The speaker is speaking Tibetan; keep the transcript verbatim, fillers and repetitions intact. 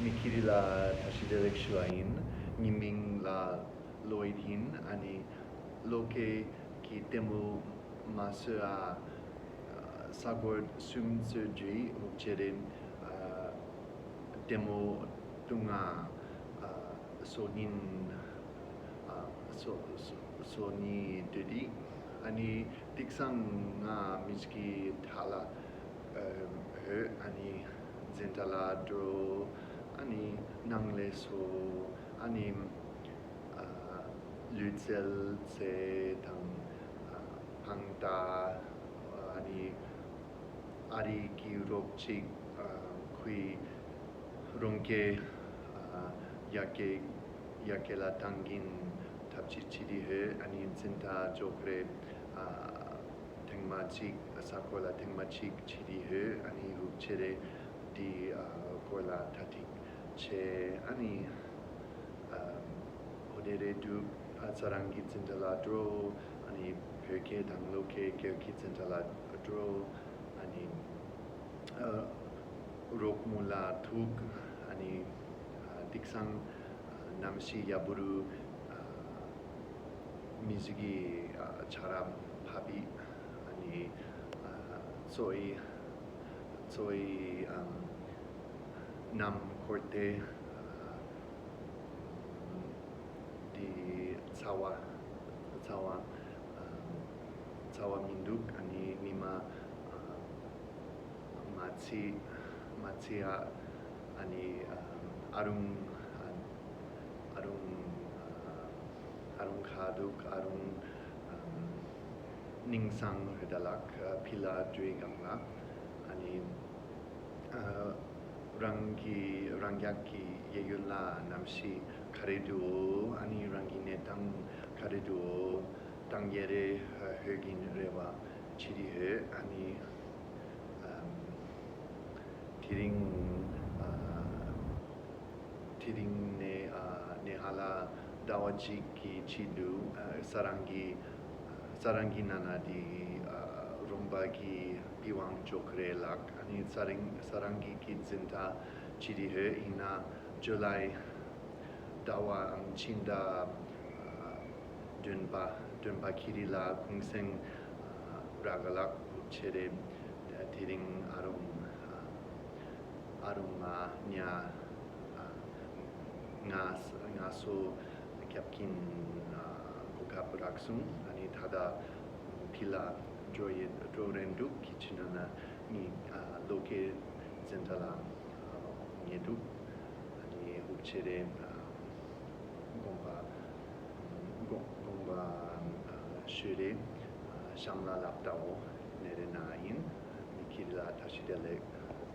མི་ཁྱེད་རང་ལ་བཀྲ་ཤིས་བདེ་ལེགས་ཞུ་བ་ཡིན། ངའི་མིང་ལ་ལོའིཌ་ཡིན། ཨ་ནི་ལོ་ཁའི་གི་ལྟད་མོ་མ་བཟོས་ཨ། ས་སྒོར་གསུམ་ཙམ་རྗེས་འུབ་ཆེ་རེད། ལྟད་མོ་དུང་ང་སོ་ཉིན་སོ་ཉིན་དུས་དེ་ཨ་ནི་ཏིག་སང་ང་མི་ཞིག་གི་ཐ་ལ་ཧོད་ཨ་ནི་འཛིན་གྲྭ་ལ་འགྲོ། ཨ་ནི་ནང་ལས་སོ་ཨ་ནི་ལུས་རྩལ་རྩེད་དང་འཕང་རྟ་ཨ་ནི་ཨ་རིག་གི་རོགས་ཅིག་ཁུའི་རོང་སྐེ་ཡ་སྐེ་ཡ་སྐེ་ལ་བཏང་གིན་ཐབས་ཅིག་བྱེད་དེ་ཧོད་ཨ་ནི་འཛིན་གྲྭ་འཇོག་རེད། ཐེངས་མ་གཅིག་ས་སྐོར་ལ་ཐེངས་མ་གཅིག་བྱེད་དེ་ཧོད་ཨ་ནི་འུབ་ཆེ་རེད། དེ་སྐོར་ལ་གྲ་སྒྲིག་བྱས་ཨ་ནི། ཨོ་དེ་རེད་འདུག་ཨ་ཚ་རང་གི་འཛིན་གྲྭ་ལ་འགྲོ། ཨ་ནི་བོད་སྐད་དང་ལོ་སྐད་སྐད་ཀྱི་འཛིན་གྲྭ་ལ་འགྲོ། ཨ་ནི་ཨ་རོགས་མོ་ལ་ཐུག་ཨ་ནི་ཨ་ཏིག་སང་ཨ་གནམ་གཤིས་ཡག་པོ་རུ་ཨ་མི་ཞིག་གི་ཨ་ཆ་ར་ཕ་བི་ཨ་ནི་ཨ་ཚོ་ཡི་ཚོ་ཡི་ཨམ་ནམ་འཁོར་ཏེ་ཨ་དེ་ཚ་བ་ཚ་བ་ཨ་ཚ་བ་མི་འདུག་ཨ་ནི་ཉི་མ་ཨ་མ་ཚི་མ་ཚི་ཨ་ཨ་ནི་ཨ་ཨ་རུང་ཨ་ཨ་རུང་ཨ་ཨ་རུང་ཁ་འདུག་ཨ་རུང་ཨ་ནིང་སང་རེད་ད་ལགས། ཕི་ལ་འགྲོའི་སྒང་ལ་ཨ་ནི་ཨ་རང་གི་རང་རྒྱལ་གྱི་གཡས་གཡོན་ལ་གནམ་གཤིས་ག་རེ་འདུག་ཨ་ནི་རང་གི་གནས་སྟངས་ག་རེ་འདུག་ཏང་ཡེ་རེ་ཧོད་ཀྱིན་རེ་བ་ཆི་རི་ཧོད་ཨ་ནི་ཨམ་དེ་རིང་ཨ་དེ་རིང་ནས་ཨ་ནེ་ཧ་ལ་ཟླ་བ་གཅིག་གི་ཆེད་དུ་ཨ་ས་རང་གི་ས་རང་གི་ན་ན་དེ་ཨ་རོང་པ་གི་པི་ཝང་ཅོག་རེ་ལགས། ཨ་ནི་ས་རང་ས་རང་གི་གི་འཛིན་གྲྭ་ཆི་རི་ཧོད་ཡིན་ན་ཇུ་ལའི་ཟླ་བའམ་ཕྱི་ཟླ་ཨ་བདུན་པ་བདུན་པ་ཁྱི་རི་ལ་གུང་སེང་ཨ་ར་ག་ལག་ཆེ་རེ། དེ་རིང་ཨ་རུང་ཨ་རུང་ང་ཉ་ཨ་ང་ང་སོ་རྒྱབ་ཀྱིན་ཨ་གོ་སྐབས་རག་སོང་། ཨ་ནི་ད་ལྟ་ཕི་ལ་འགྲོ་ཡི་འགྲོ་རན་འདུག་ཁྱི་ཆུ་ན་ན་ནི་ཨ་ལོ་ཀེ་འཛིན་གྲྭ་ལ་ཨ་ཉེ་འདུག་ཨ་ནི་འུབ་ཆེ་རེ་ཨ་དགོངས་པ་དགོངས་དགོངས་པ་ཨ་ཞུ་རེ་ཨ་ཤམ་ལ་ལབ་ཏའོ་ནེ་རེ་ན་ཡིན། མི་ཁྱི་རི་ལ་ཐ་ཤི་དེ་ལེགས།